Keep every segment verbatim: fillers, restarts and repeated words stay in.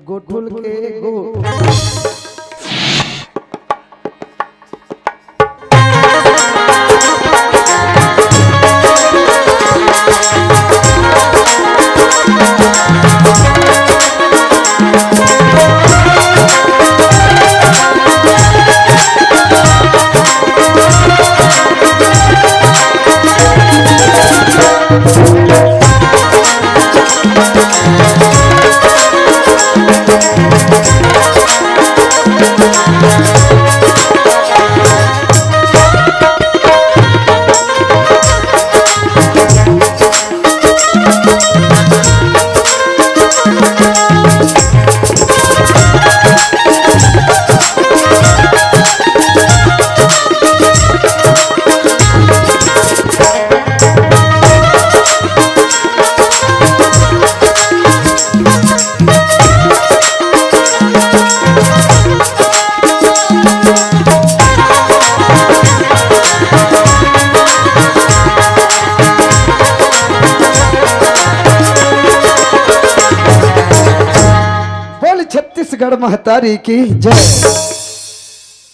गोठुल के गो। बोल छत्तीसगढ़ महतारी की जय।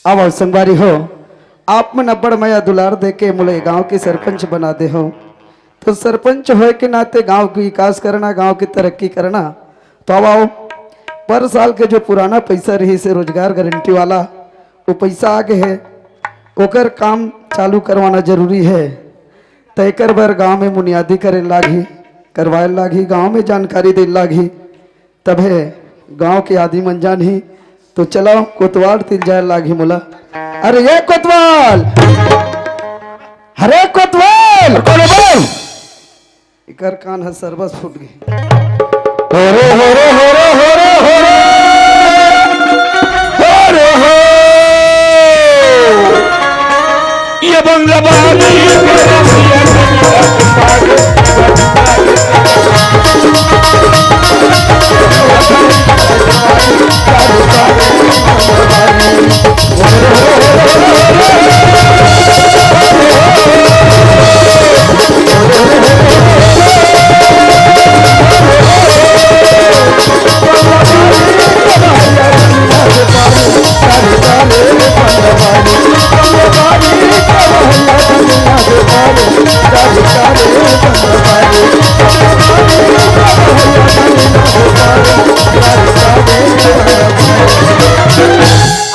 अब संगवारी हो, आप मन अब्बड़ मया दुलार देके मोला गांव के सरपंच बना दे हो, तो सरपंच होए के नाते गांव के विकास करना, गांव की तरक्की करना, तो अब आओ, पर साल के जो पुराना पैसा रहिसे रोजगार गारंटी वाला, वो पैसा आ गे हे, ओकर काम चालू करवाना जरूरी हे। त एकर बर गांव में मुनियादी करे लागही, करवाए लागही, गांव में जानकारी दे लागही, तभे गांव के आदमी मन जानही। तो चलो, कोतवाल तीर जाए लागही मोला। अरे ये कोतवाल, अरे कोतवाल, कोतवाल। एकर कान ह सरबस फूट गे। हो रे, हो रे, हो रे, हो रे, हो रे। हो रे, हो। ये बंगला बाजी, ये बंगला बाजी।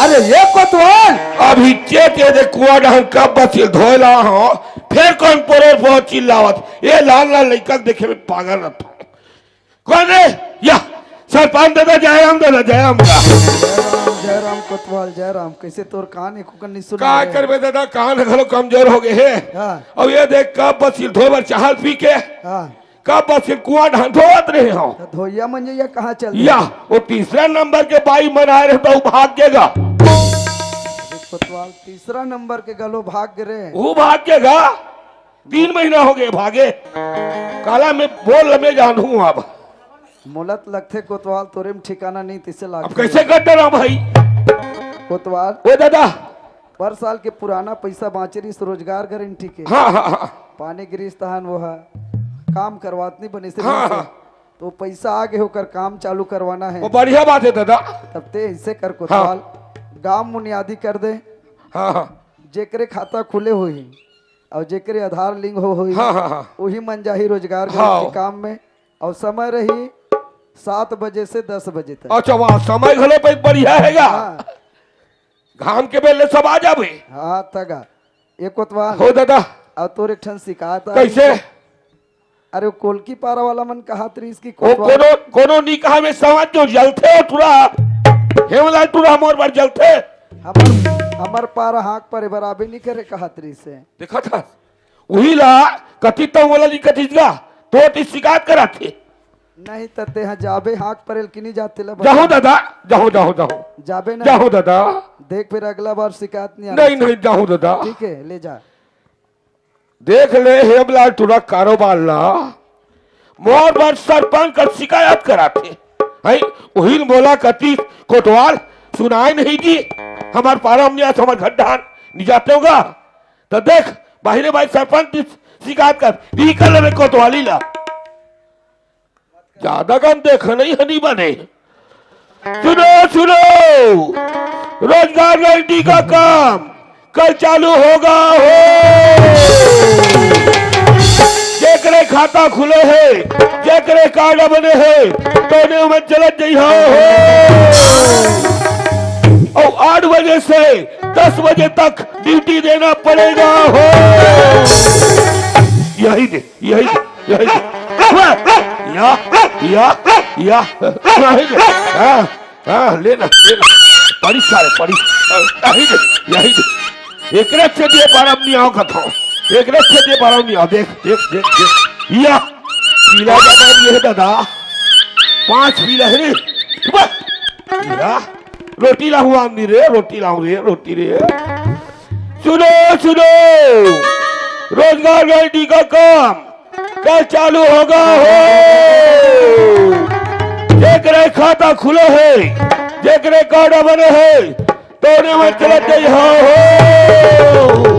अरे ये कोतवाल, अभी चेत ये दे कुआ डहन कब बचिल धोए ला हो, फिर कौन पोरे पोर चिल्लावत, ये लाल लाल लइका के देखे में पागल रहता। कौन रे? या सरपंच दादा, जयराम दादा, जयराम का। जयराम, जयराम कोतवाल, जयराम। कैसे तोर कान एको कन नहीं सुना का रे? करबे दादा, कान घलो कमजोर हो गए हे। हाँ। अब ये देख कब बचिल धोए बर चाहल पी के। हाँ। कब बस ये कुआं ढांढोवत रहे हो? तो धोइया मंजैया कहाँ चल या, वो तीसरा नंबर के बाई मन आए रहे तो वो भाग गेगा। अरे कोतवाल, तीसरा नंबर के गलो भाग गे रे। वो भाग गेगा। तीन महीना हो गए भागे। काला मैं बोल, मैं जानू अब। मोला त लगथे कोतवाल तोरे में ठिकाना नहीं, तिसे अब लागथे। कैसे कर डरा भाई? कोतवाल। ओ दादा। पर साल के पुराना पैसा बांचे रहिस रोजगार गारंटी के। हाँ, हाँ, हाँ। पानी गिरिस तहन वो ह काम करवात नहीं बनिस हाँ, रिहिस हे। हाँ। तो पैसा आ गे, ओकर काम चालू करवाना हे। वो बढ़िया बात हे दादा। तब ते ऐसे कर कोतवाल, हाँ। गांव मुनियादी कर दे। हाँ, हाँ। जेकरे खाता खुले होही और जेकरे आधार लिंक हो होही, हाँ, हाँ, हाँ। वही मन जाही रोजगार हाँ। गारंटी काम में। और समय रही सात बजे से दस बजे तक। अच्छा, वाह, समय घलो पे बढ़िया हेगा। हाँ। घाम के बेले सब आ जाबे। हाँ, तगा। ए कोतवाल। हो दादा। अउ तोर एक ठन शिकायत आय। कैसे? अरे, वो कोलकी पारा वाला मन कहत रहिस कि वो कोतवाल कोनो, कोनो नी कहा में समझ जो जलथे हो टुरा। हेमलाल टुरा मोर बर जलथे। हमर, हमर पारा हाँक परे बराबे नी करे कहत रहिस हे। देखत हस? उही ला कति तंग वाला नी कतिस गा। तो ती शिकायत करत हे। नहीं त तेहा जाबे हाँक परेल कि नहीं जाते ला बता। जाहूं दादा, जाहूं, जाहूं, जाहूं। जाबे ना। जाहूं दादा। देख फिर अगला बार शिकायत नहीं आना नहीं, चाहिए। नहीं, जाहूं दादा। ठीक है, ले जा। देख ले हेमलाल टुरा कारोबार ला। मोर बर सरपंच कर शिकायत कराथे। हैं, उहिल मोला कतिस कोतवाल सुनाय नहीं जी। हमार पारा म नहीं आस, हमार घर ढान नहीं जाते होगा। त देख, बाहिरे बाहिर सरपंच ती शिकायत कर, निकल ले कोतवाली ला। ज्यादा कन देख नहीं हनी बने। सुनो, सुनो, रोजगार गारंटी का काम कल चालू होगा हो। जेकरे खाता खुले हे, जेकरे कार्ड बने हे, तोने ओमे चलत जइहा हो। अउ आठ बजे से दस बजे तक ड्यूटी देना पड़ेगा हो। यही दे, यही दे, यही दे। या, या, या, यही दे। हाँ, हाँ, लेना, लेना। पड़ी सारे, पड़ी। यही दे, यही दे। एकरे से दे बारह नहीं आओ कथो। एकरे से दे बारह नहीं आओ। देख, देख, देख, देख। या, पीला ज्यादा नहीं है दादा। पांच पीला है रे। बस। या, रोटी लाऊं आमनी रे, रोटी लाऊं रे, रोटी रे। सुनो, सुनो, रोजगार गारंटी का काम कल चालू होगा हो। जेकरे खाता खुले हे, जेकरे कार्ड बने हे, तोने ओमे चलत जइहा हो।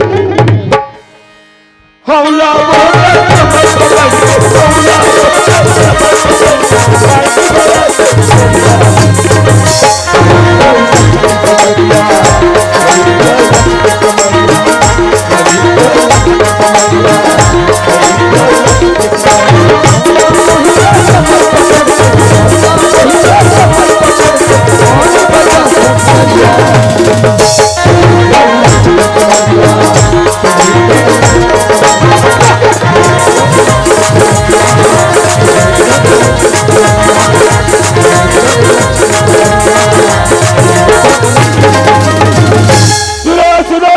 सुनो, सुनो,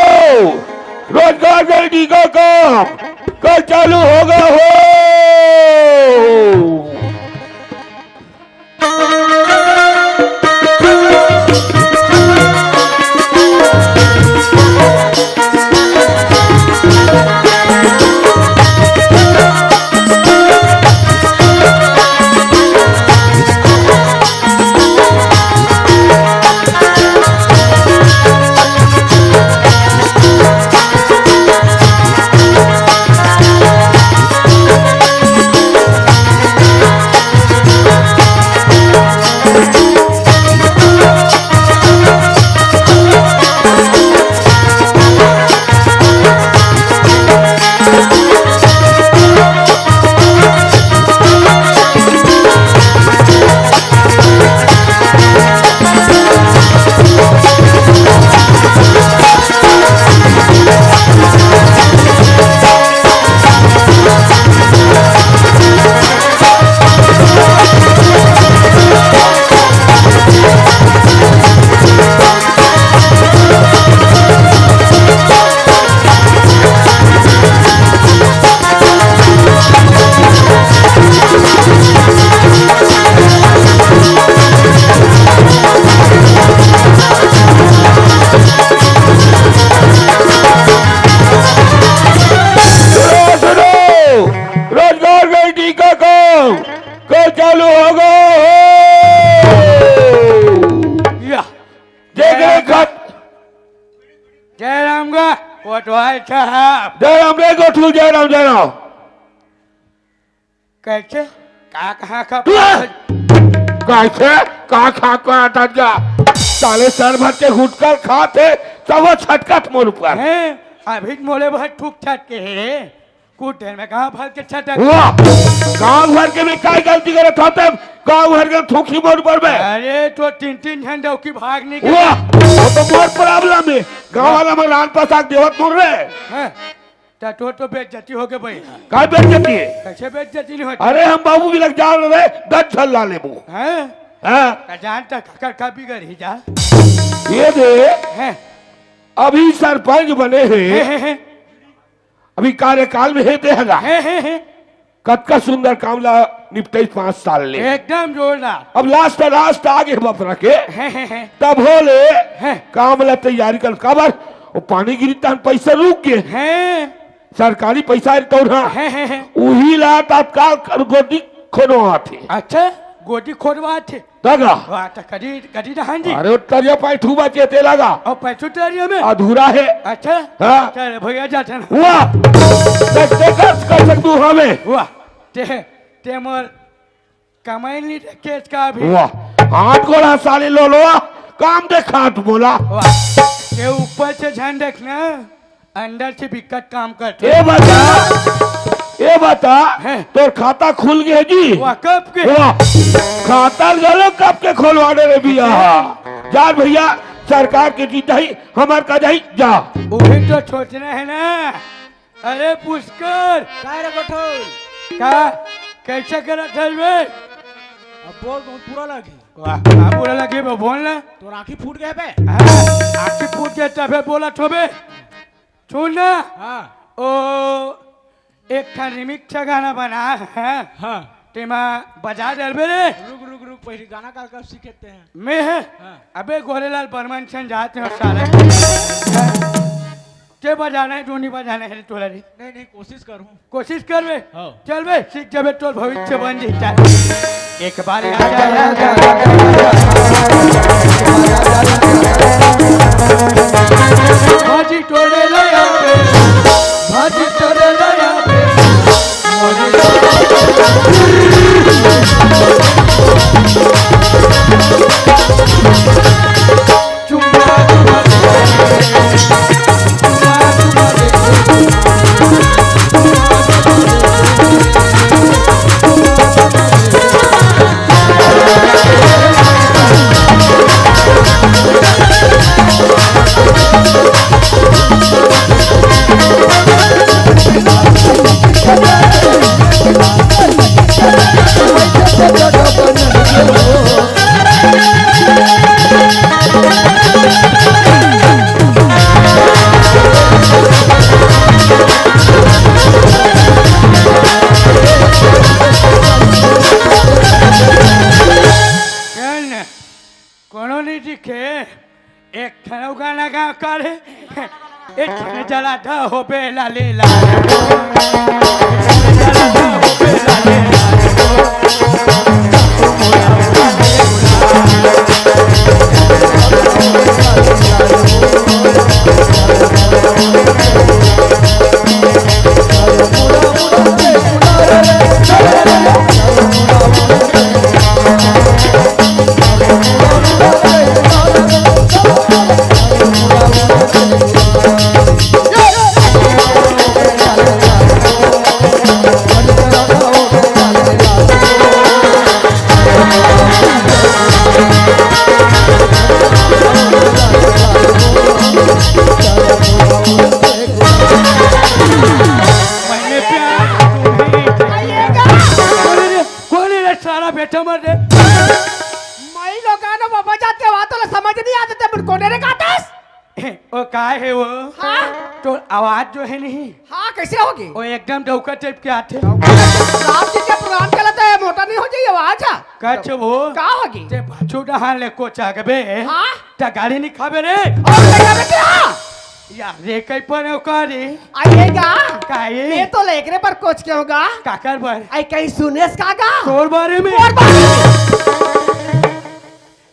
रोजगार गारंटी का काम कल चालू होगा हो। सुनो, सुनो, रोजगार गारंटी का काम कल चालू होगा हो। या। जेकरे खत जय राम गा, कोटवाल साहब। जय राम रे गोठू, जय राम, जय राम। कैसे? का कहाँ का तू है? कैसे? का खा का दज्जा? साले सर भर के गुटखा खात हे, तब वो छटकत मोर ऊपर। हैं? अभी मोले भर थूक छटके हे। कुछ देर में कहाँ भर के छटक? वाह! गांव भर के में काय गलती करत हो तब? गांव भर के थूकी मोर ऊपर में। अरे तो तीन तीन झन डौकी भाग निकले। वाह! वो तो मोर प्रॉब्लम है। गांव वाला में रान पसाक देवत मोर रे। हैं? त तोर तो बेइज्जती हो गे भाई। काय बेइज्जती है? कैसे बेइज्जती नहीं होती? अरे हम बाबू भी लग जा रहे, दस झल्ला लेबू। हैं? हाँ। त जान तक कर का बिगड़ ही जा। ये दे, हैं? अभी सरपंच बने हैं, हैं, हैं, हैं। अभी कार्यकाल में हे दे हला। हैं, हैं, हैं। कतका सुंदर काम ला निपटाई पांच साल ले। एकदम जोरदार। अब लास्ट, लास्ट आगे बपरा के। हैं, हैं, हैं। तब हो ले। हैं। काम ला तैयारी कर, काबर? वो पानी गिरी तहन पैसा रुक गे। हैं। सरकारी पैसा है तौर हाँ। हैं, हैं, हैं। उही ला तत्काल कर गोदी खोदवाथे। अच्छा, गोदी खोदवाथे। तगा। वाह, त कदी, कदी रहन जी। अरे, वो तरिया पाई ठूबा चेते लगा। और पैसू तरिया में? अधूरा है। अच्छा। हाँ। चल, भैया, जाते ना। वाह। देखते कर, कर सकतू हमें। वाह। ते, ते मोर कमाई नहीं देखे इसका अभी। वाह। आठ गोड़ा साले लोलवा, काम देखात बोला। वाह, ये ऊपर से झन देखना, अंदर से बिकट काम करथे। ए बता, ए बता, हैं? तोर खाता खुल गे जी? वाह, कब के? वाह, खाता घलो कब के खोलवा दे रे भैया? जा भैया, सरकार के चीज जाही, हमर का जाही, जा। वही तो सोचना है ना। अरे पुष्कर। काय रे गठौर? का? कैसे करत हस बे? अब बोल, बहुत बुरा लगे। वाह, का बुरा लगे बे? बोल ना। तोर आँखी फूट गे बे। हाँ, आँखी फूट गे तभे बोलत होबे। सुन ना। हाँ। ओ, एक ठन remix गाना बना है। हाँ। तेमा बजा डरबे रे। रुक, रुक, रुक, पहले गाना का, का सीखते हैं। मैं है? हाँ। अबे गोरेलाल बर्मन सन जात हे साला। के बजाना है, टोनी बजाना है रे तोला रे। नहीं, नहीं, कोशिश करूँ। कोशिश करबे? हाँ। चल बे, सीख जबे तोर भविष्य बन जाई। चल। एक बार आ जा, आ जा, आ जा, आ जा। भाजी तोड़े ले आ बे, भाजी तोड़े ले आ बे। कोनो नहीं दिखे, एक ठन अउ गाना गा करे, एक ठन जला द हो बेला लेला। मैंने प्यार तुम्हें कौन है रे, कौन है रे सारा बेटा मर दे। मई लोगानो बाबा जाते हुआ तो समझ नहीं आते थे, मुझको कोने रे काटस। ओ काय हे वो? हाँ? तो आवाज जो है नहीं। हाँ, कैसे होगी? वो एकदम डौका टाइप के आथे। राम जी के प्रोग्राम चलत हे, मोटा नहीं हो जाई आवाज। कच वो? का होगी? ते पाछू डहान ले को चागबे। हाँ? त गाड़ी नहीं खाबे रे। और नहीं खाबे क्या? यार रे, कई पर हो का रे? आइएगा। का ये? मैं तो लेकरे पर कोच के होगा। काकर बर? आई कहीं सुनेस का गा? तोर बारे में। तोर बारे में।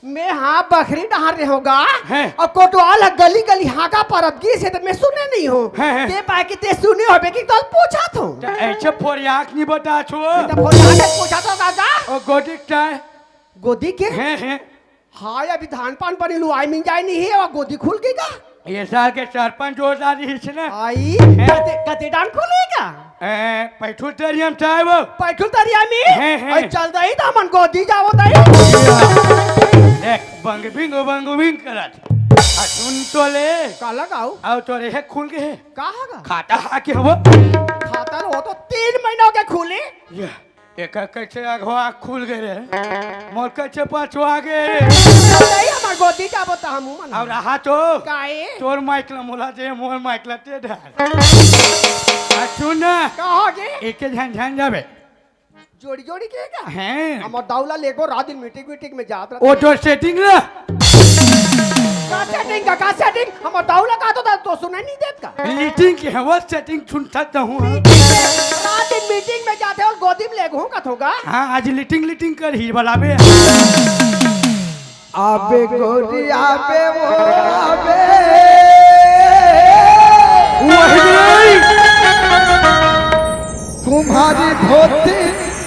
मैं हाँ बखरी डहार रहे होगा। हैं। और कोटवाल ह गली गली हाँका परत गिस हे त मैं सुने नहीं हूँ। हैं, हैं। ते पाए कि ते सुने होबे कि कल पूछा थो। त ऐसे फोरियाक नहीं बता छो। त फोरियाक पूछा थो दादा। ओ गोदी का? गोदी के? हैं, हैं। हाँ, अभी धान पान बनी लुआई मिल जाए नहीं है, और गोदी खुल गई का? ये साल के सरपंच जोरदार रही है ना। आई, हैं? कते, कते डांड खुलेगा? ए, पैठुल तरिया में चाहे वो। पैठुल तरिया में? हैं, हैं। आई चल दई त हमन गोदी जावो दई। देख, बंग बिंग, बंग बिंग करत। आ सुन तो ले। का लगाऊ? आओ तो रे, है खुल गए है। का हगा? खाता हा के हो? खाता हो तो तीन महीना हो गया खुले। या, एकर कैसे अगवा खुल गए रे? मोर कैसे पछवा गए रे? नहीं, हमर गोदी जाबो त हमू मन। और रहा तो? काहे? तोर माइक ला मोला दे, मोर माइक ला ते धर। आ सुन ना। का हो गे? एके झन झन जाबे। जोड़ी जोड़ी के का? हैं। हमर दाऊ ला लेगो रात दिन मीटिंग वीटिंग में जात रहत। ओ जो सेटिंग ला। का सेटिंग का, का सेटिंग? हमर दाऊ ला का तो, तो सुनाई नहीं देत का? मीटिंग के हवा सेटिंग सुनता तो हूँ। रात दिन मीटिंग में जाते और गोदी में लेगो का थोगा? हाँ, आज लीटिंग लीटिंग कर ही बलाबे। आबे गोरी आबे वो आबे। वही नहीं। तुम्हारी धोती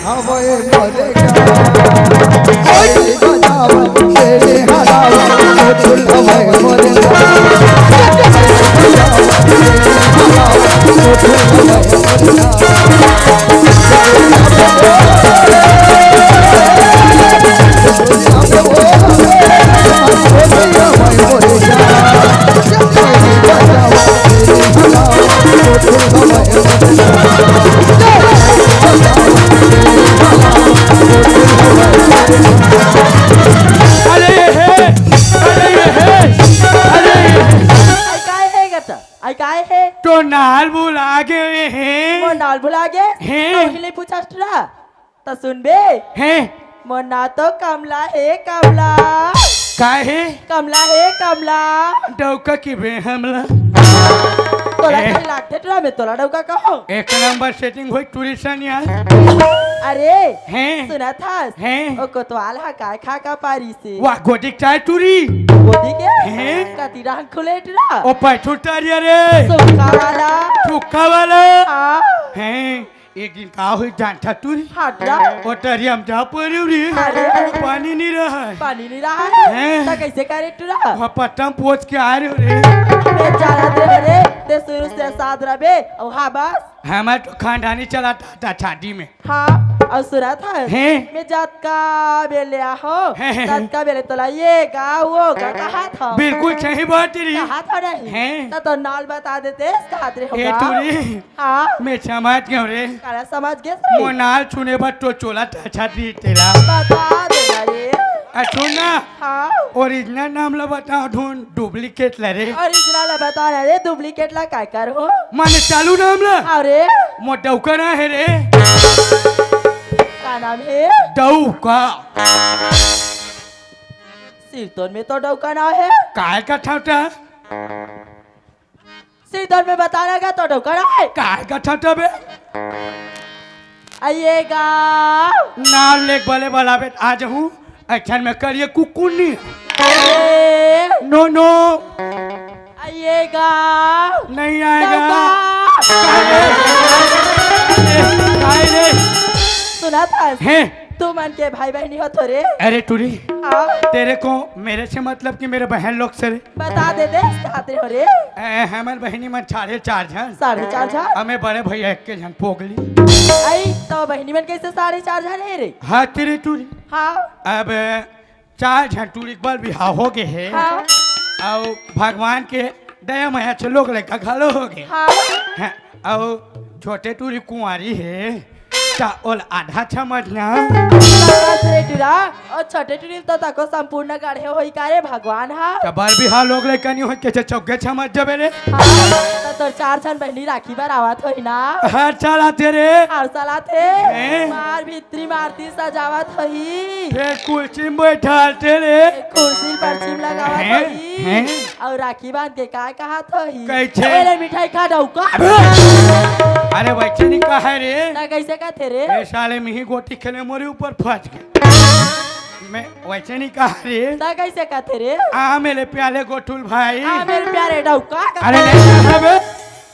हवय मोरे गाँव। बेली बजावन, बेली हरावन, गोकुल हवय मोरे गाँव। अरे हे, अरे हे, अरे हे। आई काय हे ग त? आई काय हे? तो नाल भुला गे हे। मोर नाल भुला गे? हे। तो हिले पूछस टुरा। त सुन बे। हे। मोर नाव तो कमला हे, कमला। का हे? कमला हे, कमला। डौका की बे हमला। तोला ए। कहीं लागथे टुरा में तोला डौका कहो। एक नंबर सेटिंग होई टूरी सन यार। अरे, हैं? सुनत हस? हैं? ओ कोतवाल ह काय खा का पारिस हे? वाह, गोदी के चाय टूरी। गोदी के? हैं? कति रंग खुले टुरा? ओ पैठू टरिया रे। सुक्खा वाला। सुक्खा वाला। हाँ। हैं? एक दिन का होई जानथा टूरी? हाँ टुरा। ओ टरिया में जा परेव रे। अरे। पानी नहीं रहा है। पानी नहीं रहा है? हैं? त कैसे करे टुरा? वहाँ पत्ता में पोंछ के आ रहे हो रे। मैं जानत रहे रे, ते शुरू से साथ रहे। ओ हाँ बस। हमार तो खानदानी चलाथा था शादी में। हाँ, अउ सुनत हस? हैं? मैं जतका बेले आहो, हैं, हैं, हैं। ततका बेले तोला ये गा, वो गा, कहा था। बिल्कुल सही बात रे। कहा था नहीं। हैं? त तो नाल बता देते, कहा रे हे होगा। टूरी। हाँ। मैं समझ गयो रे। काला समझ गे रे? मोर नाल सुने बर तो चोला त अच्छा दी तेला। बता दे ना रे। आ सुन ना। हाँ। ओरिजिनल नाम ला बता ढूंढ। डुप्लीकेट ला रे। ओरिजिनल ला बता ना रे, डुप्लीकेट ला काय करहूं? माने चालू नाम ला? अरे। मोर डौका ना हे रे। का नाम हे? डौका। सिरतोन में तो डौका ना हे। काय का ठावटा? सिरतोन में बता ना गा तो डौका ना हे। काय का ठावटा बे? आइएगा। नाम लेके बले बलाबे आ जाहूं। अच्छा, मैं करिए कुकुर नहीं। अरे। नो, नो। आइएगा। नहीं आएगा। डौका। काय रे? काय रे? सुनत हस? हैं? तू मन के भाई बहिनी होथो रे। अरे टूरी, हाँ। तेरे को मेरे से मतलब कि मेरे बहन लोग से रे? बता दे दे, कहाथे हो रे? ए, हमर बहिनी मन साढ़े चार झन। साढ़े चार झन? अउ मैं बड़े भैया एक्के झन पोगली। आई, त बहिनी मन कैसे साढ़े चार झन हे रे? हाँ, तेरे टूरी। हाँ। अब चार झन टूरी के बर बिहाव हो गे हे। हाँ। अउ भगवान के दया मया से लोग लइका घलो हो गे। हाँ। हैं, अउ छोटे टूरी कुंवारी हे, त ओला आधा समझ ना। बस रे टूरा, ओ छोटे टूरी तो तको संपूर्ण गढ़े होई का रे भगवान हा। त बर बिहाव लोग लइका नहीं होई, कैसे चौके समझ जबे रे? हाँ, त तोर चार झन बहिनी राखी बर आवत होई ना। हर साल आथे रे। हर साल आथे। हैं? मार भीतरी मारती सजावत होही। फेर कुर्सी में बैठालथे रे। कुर्सी परछी में लगावत हैं? होही। हैं? अउ राखी बांध के काय कहत होही? कैसे? ए रे मिठाई खा डौका। अबे! अरे वैसे नहीं कहा रे। त कैसे कहथे रे? ए साले मिही गोटी खेले मोरे ऊपर फंस गए। मैं वैसे नहीं कहा रे। त कैसे कहथे रे? आ मेरे प्यारे गोठुल भाई। आ मेरे प्यारे डौका। अरे नहीं कहा बे।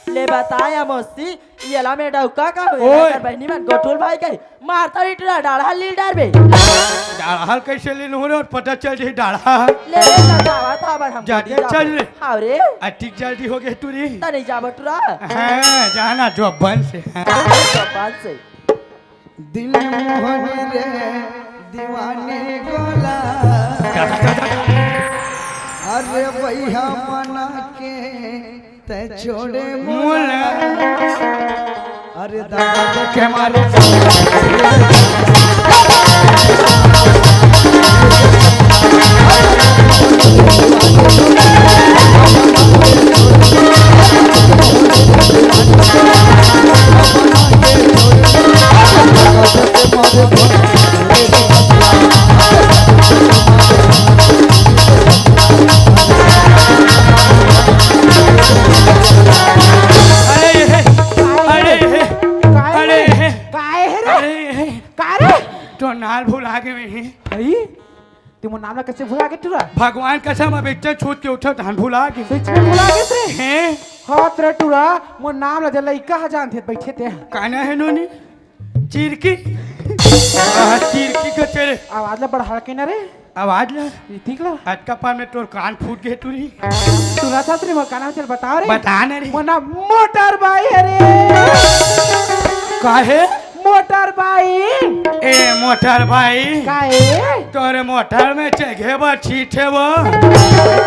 ले बताया मौसी, येला में डौका का होए ओए। ना, बहिनी मन गोठुल भाई कही, मारता रे टूरा, डाढ़ा लील डारबे। डाढ़ा कैसे लील हो रे, अउ पता चल जाही डाढ़ा। ले रे, बतावा था, बर हम जाते गोदी जाबो। चल रे। हाँ रे। अतिक जल्दी हो गए टूरी। त नहीं जाबो टूरा। हाँ, जाना जो बन से। हाँ। जो बन से। दिल मोहन रे दीवाने गोला, अरे भैया मना के तै छोड़े मोला। मोला। अरे दादा के मारे। अरे हे, अरे हे, काय अरे रे? हे, काय हे रे? अरे हे। का रे? तो नाल भुला गे मैं। भाई, तू मोर नाम ला कैसे भुला गे टूरा? भगवान कसम, अब इज्जत छूट के उठो, तहन भुला गे। सच में भुला गे से? हैं? हाँ, तेरा टूरा, मोर नाम ला जे लइका ह जानथे, बैठे ते। काना है नोनी? चिरकी। आ, चिरकी के तेरे। आवाज ला बढ़ा के ना रे। आवाज ला। ये ठीक ला। अतका पार में तोर कान फूट गे टूरी। सुना था तेरे, मोर कान में चल बताओ रे। बता ना रे। मोर नाम मोटर बाई हे रे। का हे? मोटर बाई। ए मोटर बाई। का हे? तोरे मोटर में चघे बर सीट हे वो।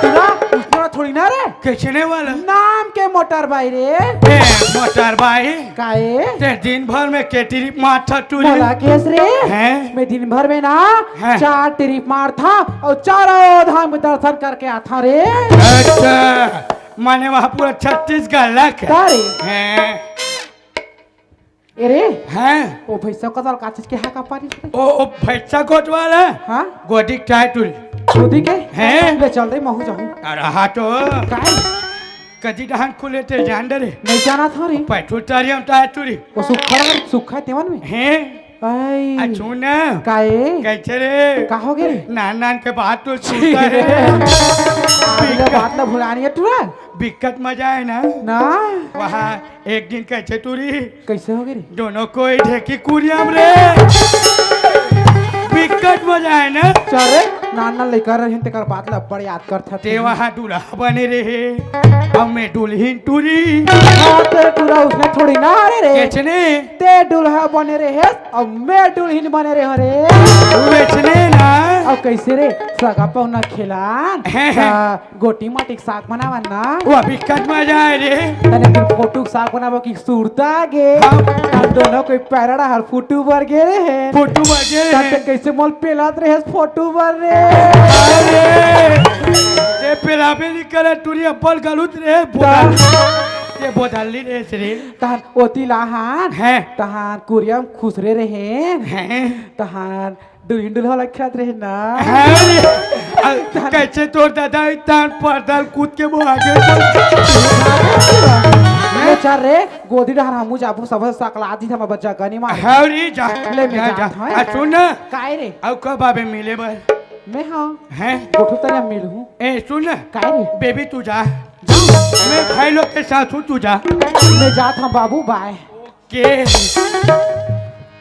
तोला उसने थोड़ी ना रे। कइसने वाला? नाम के मोटर बाई रे। ए मोटर बाई। का हे? ते दिन भर में के ट्रिप मारथस टूरी? मोला कहेस रे। हैं? मैं दिन भर में ना हैं? चार ट्रिप मारथंव अउ चारों धाम के दर्शन करके आथंव रे। अच्छा, माने वहाँ पूरा छत्तीसगढ़ ला के? का रे? हैं? ए रे, हैं? ओ भैंसा कोतवाल का चीज के हाका पारिस रे? ओ, ओ भैंसा कोतवाल हे? हाँ? गोदी के टाइट टूरी। गोदी के? हैं? ले चल रे, महूँ जाहूँ। अरे हाँ तो। काहे? कदी डहान खुले ते जान दे रे। नइ जानथंव रे। पैठू तारी हम टाइट टूरी। ओ सुक्खा, सुक्खा हे तेमन में? हैं? आई। आ, सुन ना। काहे? कइसे रे? का हो गे रे? नान नान के बात तो सुनता रे। अरे बात ला भुलानी हे टूरा। बिकट मजा आय ना? ना। वहाँ एक दिन कइसे टूरी? कइसे हो गे रे? दोनों कोई ढेकी कुरियम रे। बिकट मजा आय ना? चल रे, नान नान लइका रहिन तेकर बात ला बड़ याद करथस। ते वहाँ दूल्हा बने रहे, अउ मैं दुल्हिन टूरी। हाँ, ते टूरा उसने थोड़ी ना रे रे। कइसने? ते दूल्हा बने रहे, अउ मैं दुल्हिन बने रहे रे। कइसने ना? अउ कइसे रे? सगा पहुना खेलन। हैं, हैं। त गोटी माटी के साग बनावन ना। ओ अभी कट मजा आय रे। तने फिर फोटू के साग बनाबो कि सुरता गे। हाँ। हम दोनों कोई पैरा डहर फोटू बर गे रहे। फोटू बर गे रहे। तब ते कइसे मोला पेलात रहे फोटू बर रे। अरे, ते पेलाबे नइ करे, टूरी अब्बड़ गलत रहे, बोदल। ता- ते बोदल नइ रहे रे। तहन ओती लाहन। हैं। तहन कुरियम खुसरे रहे। हैं। तहन दुल्हिन दूल्हा वाला खेलत रहे ना। हैं? अ, कइसे तोर दादा इतना परदा ल कूद के वो आगे बढ़ ले चल रे, गोदी डहर हमू जाबो, सब सकला दी हम बच्चा गनी मार। हैं रे, जा, ले मैं जा, जात जा। हँव। आ, सुन ना। काय रे? अउ कब आबे मिले बर? मैं हाँ। हैं? गोठू तरिया मिलहूँ। ए, सुन ना। काय रे? बेबी तू जा। जा। मैं भाई लोग के साथ हूँ, तू जा। मैं जात हँव बाबू, बाय। के?